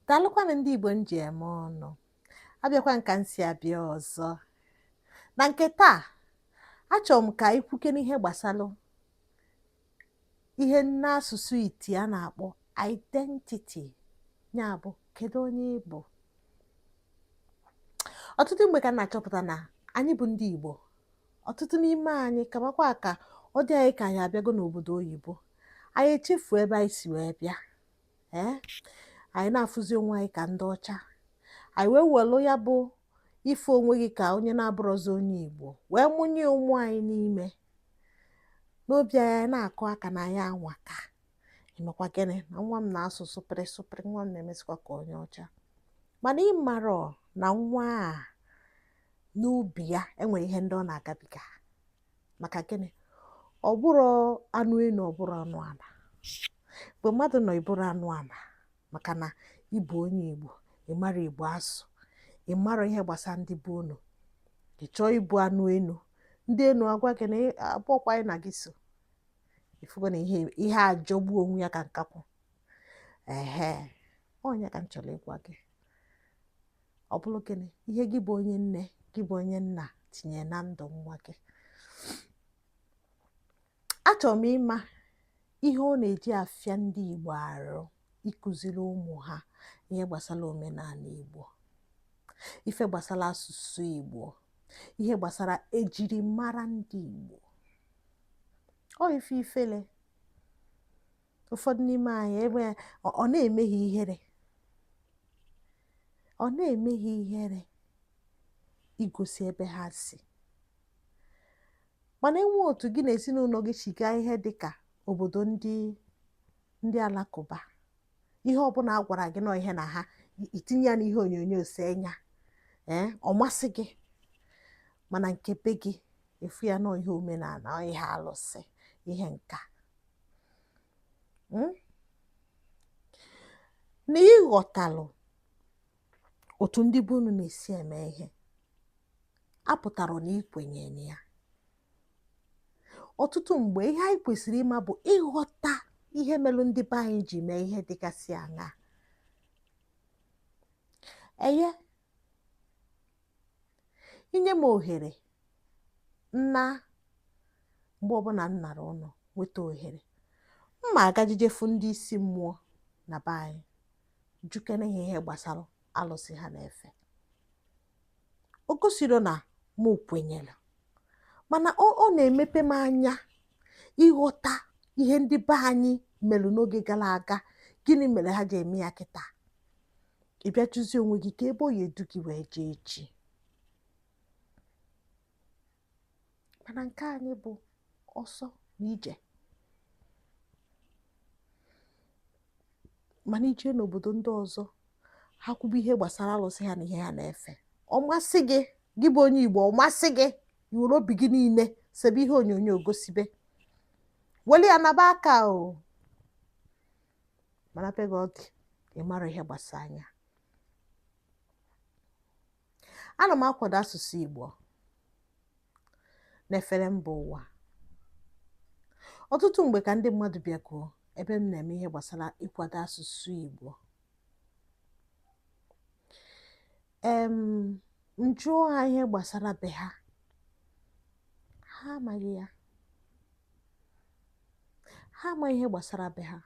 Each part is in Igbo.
Daalụkwanụ ndị Igbo m ji eme ọnụ. Abịakwa m ka m si abịa ọzọ. Na nke taa, achọrọ m ka anyị kwukene ihe gbasalụ ihe n'asụsụ iti a na-akpọ identity, ya bụ kedu onye ị bụ. Ọtụtụ mgbe ka m na-achọpụta na anyị bụ ndị Igbo, ọtụtụ n'ime anyị kamakwa ka ọ dị anyị ka anyị abịago n'obodo oyibo, anyị echefuo ebe anyị si wee bịa. Ee, anyị na-afụzi onwe anyị ka ndị ọcha, anyị wee welụ ya bụ ịfụ onwe gị ka onye na-abụrọzi onye Igbo wee mụnye ụmụ anyị n'ime n'obi anyị. Anyị na-akụ aka na anyị anwaka emekwa gịnị na nwa m na-asụ sụpịrị sụpịrị, nwa m na-emesịkwa ka onye ọcha. Mana ị marọ na nwa a n'obi ya enwere ihe ndị ọ na-agabiga. Maka gịnị? Ọ bụrụ anụ enu, ọ bụrụ anụ ala. Mgbe mmadụ nọ ịbụrụ anụ ala maka na ị bụ onye Igbo, ị mara Igbo asụ, ị mara ihe gbasara ndị be unu, ị chọọ ịbụ anụ enu, ndị enu agwa gị na abụọkwa anyị na gị so. Ifugo na ihe ajọgbu onwe ya ka nkakwụ. Ehe, onye ka m chọrọ ịgwa gị, ọ bụrụ gịnị ihe gị bụ onye nne, gị bụ onye nna tinye na ndụ nwa gị. Achọrọ m ịma ihe ọ na-eji afịa ndị Igbo arụ ịkụziri ụmụ ha ihe gbasara omenala Igbo, ife gbasara asụsụ Igbo, ihe gbasara ejirimara ndị Igbo. Ọ ife ifele ụfọdụ n'ime anyị ebe ọ na-eme ha ihere, ọ na-eme ha ihere igosi ebe ha si. Mana enwe otu gị na ezinụlọ gị si gaa ihe dịka obodo ndị alakụba, ihe ọbụla a gwara gị nọ ihe na ha itinye ya n'ihe onyonyo see ya, ee, ọ masị gị. Mana nke be gị efu ya nọ ihe omenala, ihe alụsị, ihe nka. Na ịghọtalụ otu ndị be unu na-esi eme ihe apụtara na ikwenye na ya. Ọtụtụ mgbe ihe anyị kwesịrị ịma bụ ịghọta ihe melụ ndị be anyị ji mee ihe dịgasị aṅaa. Eye inye m ohere nna mgbe ọbụla m nara ụlọ nweta ohere mma agajije fụ ndị isi mmụọ na be anyị, jukene ha ihe gbasara alụsị ha na-efe. O gosiro na mụ kwenyere, mana ọ na-emepe m anya ịghọta ihe ndị be anyị mere n'oge gara aga, gịnị mere ha ji eme ya kịta. Ị bịa jụzie onwe gị ka ebe ọ ya edu gị wee jee echi. Mana nke anyị bụ ọsọ na ije. Mana ije n'obodo ndị ọzọ, ha kwubu ihe gbasara alụsị ha na ihe ha na-efe, ọ masị gị, gị bụ onye Igbo, ọ masị gị, i were obi gị niile sebe ihe onyonyo gosibe, weli ya naba aka o. Mana be gị ọ dị, ị mara ihe gbasara anya. Ana m akwado asụsụ Igbo n'efere mba ụwa. Ọtụtụ mgbe ka ndị mmadụ bịakwuo ebe m na-eme ihe gbasara ịkwado asụsụ Igbo, m jụọ ha ihe gbasara be ha, ha amaghị ya, ha amaghị ihe gbasara be ha.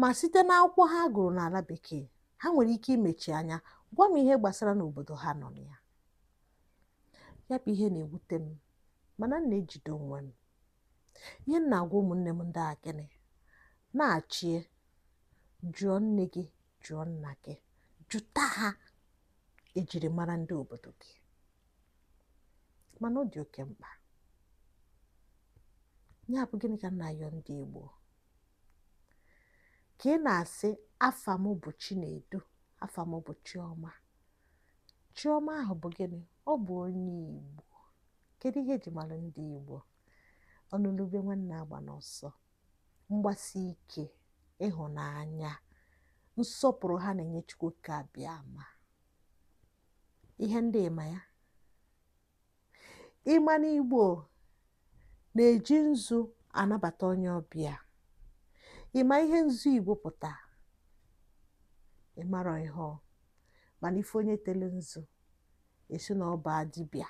Ma site n'akwụkwọ ha gụrụ n'ala bekee, ha nwere ike imechi anya gwa m ihe gbasara n'obodo ha nọ na ya. Ya bụ ihe na-ewute m, mana m na-ejide onwe m. Ihe m na-agwa ụmụnne m ndị a gịnị na-achie, jụọ nne gị, jụọ nna gị, jụta ha ejirimara ndị obodo gị. Mana ọ dị oke mkpa. Ya bụ gịnị ka m na-ayọ ndị Igbo? Ka ị na-asị afa m bụ Chinedu, afa m bụ Chioma. Chioma ahụ bụ gịnị? Ọ bụ onye Igbo. Kedu ihe eji mara ndị Igbo? Ọnụlube nwanne agba n'ọsọ, mgbasi ike, ịhụnanya, nsọpụrụ ha na-enye Chukwu Okike Abịama. Ihe ndị ịma ya. Ịma na Igbo na-eji nzu anabata onye ọbịa. Ịma ihe nzu Igbo pụtara? Ị marọ ihe ọ mana ife onye telu nzu esi na ọ bụ dibịa.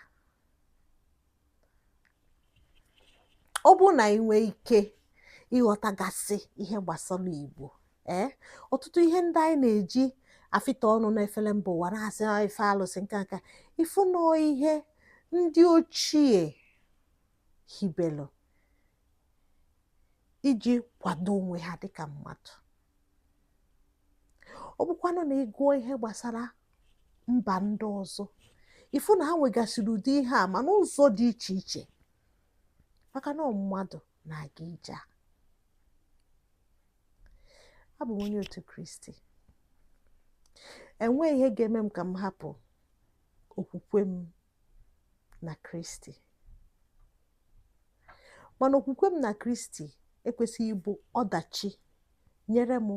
Ọ bụrụ na anyị nwee ike ịghọtagasị ihe gbasara Igbo, ee, ọtụtụ ihe ndị anyị na-eji afịta ọnụ n'efere mba ụwa na-asị ife alụsị nka nka ifu na ihe ndị ochie hibelu iji kwado onwe ha dịka mmadụ. Ọ bụkwanụ na ị gụọ ihe gbasara mba ndị ọzọ, ifu na ha nwegasịrị ụdị ihe a ma n'ụzọ dị iche iche, maka na mmadụ na-aga ije a. Abụ m onye otu Kristi. Enweghị ihe ga-eme m ka m hapụ okwukwe m na Kristi, mana okwukwe m na Kristi ekwesịghị ịbụ ọdachi nyere m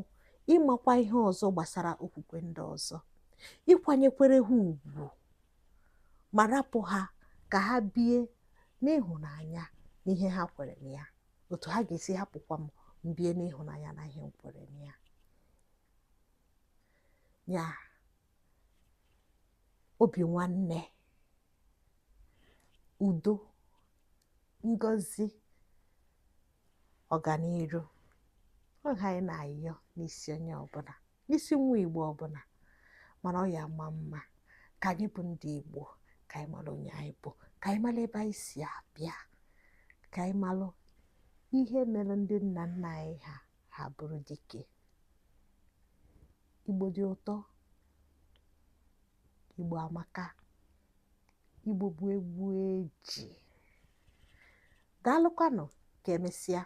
ịmakwa ihe ọzọ gbasara okwukwe ndị ọzọ, ịkwanyekwere ha ugwu ma rapụ ha ka ha bie n'ịhụnanya n'ihe ha kwere na ya, otu ha ga-esi hapụkwa m mbie n'ịhụnanya na ihe m kwere na ya. Ya obi nwanne, udo, ngọzi, ọganiru, ọ ihe anyị na-ayọ n'isi onye ọbụla, n'isi nwa Igbo ọbụla. Mana ọ ya ama mma ka anyị bụ ndị Igbo, ka anyị mara onye anyị bụ, ka anyị mara ebe anyị si abịa, ka anyị mara ihe mere ndị nna nna anyị ha ha bụrụ dike. Igbo dị ụtọ, Igbo amaka, Igbo bụ egwu eji. Daalụkwanụ, ka emesịa.